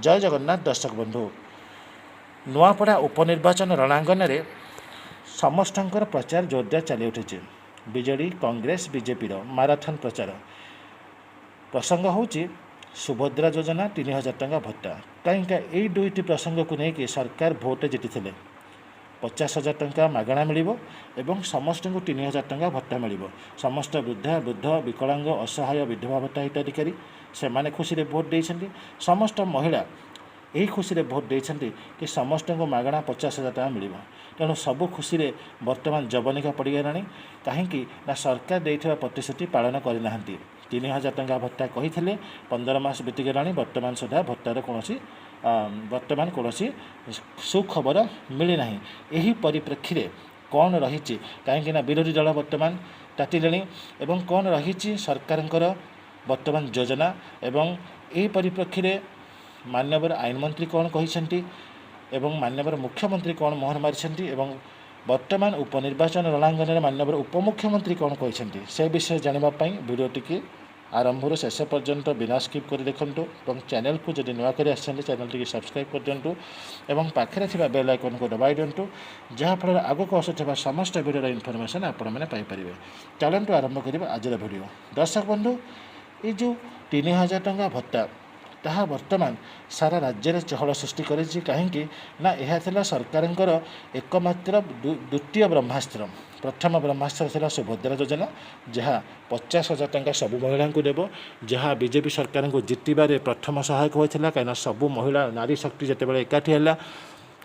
ଜୟ ଜଗନ୍ନାଥ ଦର୍ଶକ ବନ୍ଧୁ। ନୂଆପଡ଼ା ଉପନିର୍ବାଚନ ରଣାଙ୍ଗନରେ ସମସ୍ତଙ୍କର ପ୍ରଚାର ଜୋରଦାର ଚାଲି ଉଠିଛି। ବିଜେଡ଼ି, କଂଗ୍ରେସ, ବିଜେପିର ମାରାଥନ୍ ପ୍ରଚାର। ପ୍ରସଙ୍ଗ ହେଉଛି ସୁଭଦ୍ରା ଯୋଜନା, 3000 ଟଙ୍କା ଭତ୍ତା। କାହିଁକି ଏଇ ଦୁଇଟି ପ୍ରସଙ୍ଗକୁ ନେଇକି ସରକାର ଭୋଟ ଜିତିଥିଲେ। 50,000 ଟଙ୍କା ମାଗଣା ମିଳିବ ଏବଂ ସମସ୍ତଙ୍କୁ 3000 ଟଙ୍କା ଭତ୍ତା ମିଳିବ। ସମସ୍ତ ବୃଦ୍ଧା, ବୃଦ୍ଧ, ବିକଳାଙ୍ଗ, ଅସହାୟ, ବିଧବା ଭତ୍ତା ହିତାଧିକାରୀ, ସେମାନେ ଖୁସିରେ ଭୋଟ ଦେଇଛନ୍ତି। ସମସ୍ତ ମହିଳା ଏହି ଖୁସିରେ ଭୋଟ ଦେଇଛନ୍ତି କି ସମସ୍ତଙ୍କୁ ମାଗଣା 50,000 ଟଙ୍କା ମିଳିବ। ତେଣୁ ସବୁ ଖୁସିରେ ବର୍ତ୍ତମାନ ଜବନିକା ପଡ଼ିଗଲାଣି। କାହିଁକି ନା ସରକାର ଦେଇଥିବା ପ୍ରତିଶ୍ରୁତି ପାଳନ କରିନାହାନ୍ତି। 3000 ଟଙ୍କା ଭତ୍ତା କହିଥିଲେ, 15 ମାସ ବିତିଗଲାଣି, ବର୍ତ୍ତମାନ ସୁଦ୍ଧା ଭତ୍ତାର କୌଣସି ବର୍ତ୍ତମାନ କୌଣସି ସୁଖବର ମିଳିନାହିଁ। ଏହି ପରିପ୍ରେକ୍ଷୀରେ କ'ଣ ରହିଛି, କାହିଁକି ନା ବିରୋଧୀ ଦଳ ବର୍ତ୍ତମାନ ତାତିଲେଣି ଏବଂ କ'ଣ ରହିଛି ସରକାରଙ୍କର ବର୍ତ୍ତମାନ ଯୋଜନା ଏବଂ ଏହି ପରିପ୍ରେକ୍ଷୀରେ ମାନ୍ୟବର ଆଇନ ମନ୍ତ୍ରୀ କ'ଣ କହିଛନ୍ତି ଏବଂ ମାନ୍ୟବର ମୁଖ୍ୟମନ୍ତ୍ରୀ କ'ଣ ମୋହର ମାରିଛନ୍ତି ଏବଂ ବର୍ତ୍ତମାନ ଉପନିର୍ବାଚନ ରଣାଙ୍ଗନରେ ମାନ୍ୟବର ଉପମୁଖ୍ୟମନ୍ତ୍ରୀ କ'ଣ କହିଛନ୍ତି, ସେ ବିଷୟରେ ଜାଣିବା ପାଇଁ ଭିଡ଼ିଓଟିକି ଆରମ୍ଭରୁ ଶେଷ ପର୍ଯ୍ୟନ୍ତ ବିନା ସ୍କିପ୍ କରି ଦେଖନ୍ତୁ ଏବଂ ଚ୍ୟାନେଲକୁ ଯଦି ନୂଆ କରି ଆସିଛନ୍ତି, ଚ୍ୟାନେଲଟିକି ସବସ୍କ୍ରାଇବ୍ କରିଦିଅନ୍ତୁ ଏବଂ ପାଖରେ ଥିବା ବେଲ୍ ଆଇକନ୍କୁ ଦବାଇ ଦିଅନ୍ତୁ, ଯାହାଫଳରେ ଆଗକୁ ଆସୁଥିବା ସମସ୍ତ ଭିଡ଼ିଓର ଇନଫର୍ମେସନ୍ ଆପଣମାନେ ପାଇପାରିବେ। ଚାଲନ୍ତୁ ଆରମ୍ଭ କରିବା ଆଜିର ଭିଡ଼ିଓ। ଦର୍ଶକ ବନ୍ଧୁ, ଏଇ ଯେଉଁ 3000 ଟଙ୍କା ଭତ୍ତା, ତାହା ବର୍ତ୍ତମାନ ସାରା ରାଜ୍ୟରେ ଚହଳ ସୃଷ୍ଟି କରିଛି। କାହିଁକି ନା ଏହା ଥିଲା ସରକାରଙ୍କର ଏକମାତ୍ର ଦ୍ୱିତୀୟ ବ୍ରହ୍ମାସ୍ତ୍ର। ପ୍ରଥମ ବ୍ରହ୍ମାସ୍ତ୍ର ଥିଲା ସୁଭଦ୍ରା ଯୋଜନା, ଯାହା 50,000 ଟଙ୍କା ସବୁ ମହିଳାଙ୍କୁ ଦେବ, ଯାହା ବିଜେପି ସରକାରଙ୍କୁ ଜିତିବାରେ ପ୍ରଥମ ସହାୟକ ହୋଇଥିଲା। କାହିଁକିନା ସବୁ ମହିଳା, ନାରୀ ଶକ୍ତି ଯେତେବେଳେ ଏକାଠି ହେଲା,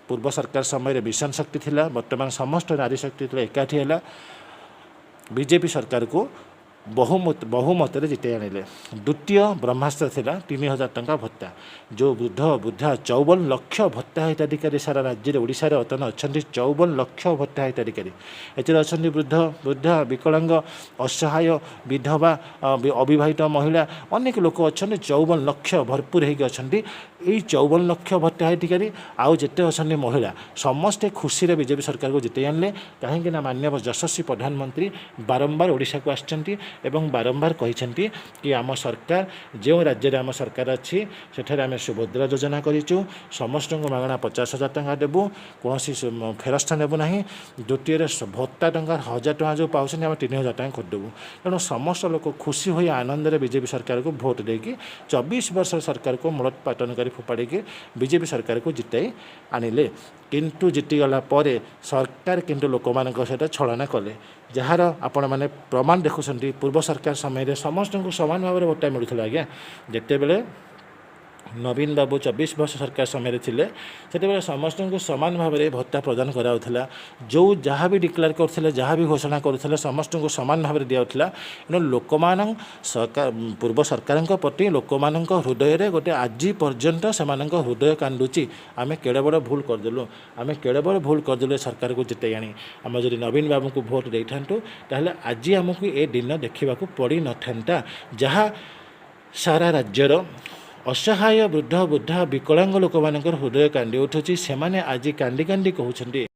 ପୂର୍ବ ସରକାର ସମୟରେ ମିଶନ ଶକ୍ତି ଥିଲା, ବର୍ତ୍ତମାନ ସମସ୍ତ ନାରୀ ଶକ୍ତି ଯେତେବେଳେ ଏକାଠି ହେଲା, ବିଜେପି ସରକାରକୁ ବହୁମତରେ ଜିତାଇ ଆଣିଲେ। ଦ୍ୱିତୀୟ ବ୍ରହ୍ମାସ୍ତ୍ର ଥିଲା 3000 ଟଙ୍କା ଭତ୍ତା। ଯେଉଁ ବୃଦ୍ଧ, ବୃଦ୍ଧା, 54 ଲକ୍ଷ ଭତ୍ତା ହିତାଧିକାରୀ ସାରା ରାଜ୍ୟରେ, ଓଡ଼ିଶାରେ ବର୍ତ୍ତମାନ ଅଛନ୍ତି 54 ଲକ୍ଷ ଭତ୍ତା ହିତାଧିକାରୀ। ଏଥିରେ ଅଛନ୍ତି ବୃଦ୍ଧ, ବୃଦ୍ଧା, ବିକଳାଙ୍ଗ, ଅସହାୟ, ବିଧବା, ଅବିବାହିତ ମହିଳା, ଅନେକ ଲୋକ ଅଛନ୍ତି। 54 ଲକ୍ଷ ଭରପୁର ହେଇକି ଅଛନ୍ତି। ଏଇ 54 ଲକ୍ଷ ଭତ୍ତା ହିତାଧିକାରୀ ଆଉ ଯେତେ ଅଛନ୍ତି ମହିଳା, ସମସ୍ତେ ଖୁସିରେ ବିଜେପି ସରକାରକୁ ଜିତାଇ ଆଣିଲେ। କାହିଁକି ନା ମାନ୍ୟବର ଯଶସ୍ୱୀ ପ୍ରଧାନମନ୍ତ୍ରୀ ବାରମ୍ବାର ଓଡ଼ିଶାକୁ ଆସିଛନ୍ତି ଏବଂ ବାରମ୍ବାର କହିଛନ୍ତି କି ଆମ ସରକାର, ଯେଉଁ ରାଜ୍ୟରେ ଆମ ସରକାର ଅଛି, ସେଠାରେ ଆମେ ସୁଭଦ୍ରା ଯୋଜନା କରିଛୁ, ସମସ୍ତଙ୍କୁ ମାଗଣା 50,000 ଟଙ୍କା ଦେବୁ, କୌଣସି ଫେରସ୍ତ ନେବୁ ନାହିଁ। ଦ୍ୱିତୀୟରେ ଭତ୍ତା ଟଙ୍କା 1000 ଟଙ୍କା ଯେଉଁ ପାଉଛନ୍ତି, ଆମେ 3000 ଟଙ୍କା କରିଦେବୁ। ତେଣୁ ସମସ୍ତ ଲୋକ ଖୁସି ହୋଇ ଆନନ୍ଦରେ ବିଜେପି ସରକାରକୁ ଭୋଟ ଦେଇକି 24 ବର୍ଷ ସରକାରକୁ ମୂଳୋତ୍ପାଟନ କରି ଫୋପାଡ଼ିକି ବିଜେପି ସରକାରକୁ ଜିତାଇ ଆଣିଲେ। କିନ୍ତୁ ଜିତିଗଲା ପରେ ସରକାର କିନ୍ତୁ ଲୋକମାନଙ୍କ ସହିତ ଛଳନା କଲେ, ଯାହାର ଆପଣମାନେ ପ୍ରମାଣ ଦେଖୁଛନ୍ତି। ପୂର୍ବ ସରକାର ସମୟରେ ସମସ୍ତଙ୍କୁ ସମାନ ଭାବରେ ଭତ୍ତା ମିଳୁଥିଲା ଆଜ୍ଞା। ଯେତେବେଳେ ନବୀନ ବାବୁ 24 ବର୍ଷ ସରକାର ସମୟରେ ଥିଲେ, ସେତେବେଳେ ସମସ୍ତଙ୍କୁ ସମାନ ଭାବରେ ଭତ୍ତା ପ୍ରଦାନ କରାଯାଉଥିଲା। ଯେଉଁ ଯାହା ବି ଡିକ୍ଲେୟାର କରୁଥିଲେ, ଯାହା ବି ଘୋଷଣା କରୁଥିଲେ, ସମସ୍ତଙ୍କୁ ସମାନ ଭାବରେ ଦିଆଯାଉଥିଲା। ତେଣୁ ଲୋକମାନଙ୍କ ସରକାର, ପୂର୍ବ ସରକାରଙ୍କ ପ୍ରତି ଲୋକମାନଙ୍କ ହୃଦୟରେ ଗୋଟେ ଆଜି ପର୍ଯ୍ୟନ୍ତ ସେମାନଙ୍କ ହୃଦୟ କାନ୍ଦୁଛି, ଆମେ କେଡ଼େ ବଡ଼ ଭୁଲ କରିଦେଲୁ, ଆମେ କେଡ଼େ ବଡ଼ ଭୁଲ କରିଦେଲୁ ଏ ସରକାରକୁ ଜିତେଇ ଆଣି। ଆମେ ଯଦି ନବୀନ ବାବୁଙ୍କୁ ଭୋଟ ଦେଇଥାନ୍ତୁ, ତାହେଲେ ଆଜି ଆମକୁ ଏ ଦିନ ଦେଖିବାକୁ ପଡ଼ିନଥାନ୍ତା। ଯାହା ସାରା ରାଜ୍ୟର ଅସହାୟ ବୃଦ୍ଧ, ବୃଦ୍ଧା, ବିକଳାଙ୍ଗ ଲୋକମାନଙ୍କର ହୃଦୟ କାନ୍ଦି ଉଠୁଛି। ସେମାନେ ଆଜି କାନ୍ଦି କାନ୍ଦି କହୁଛନ୍ତି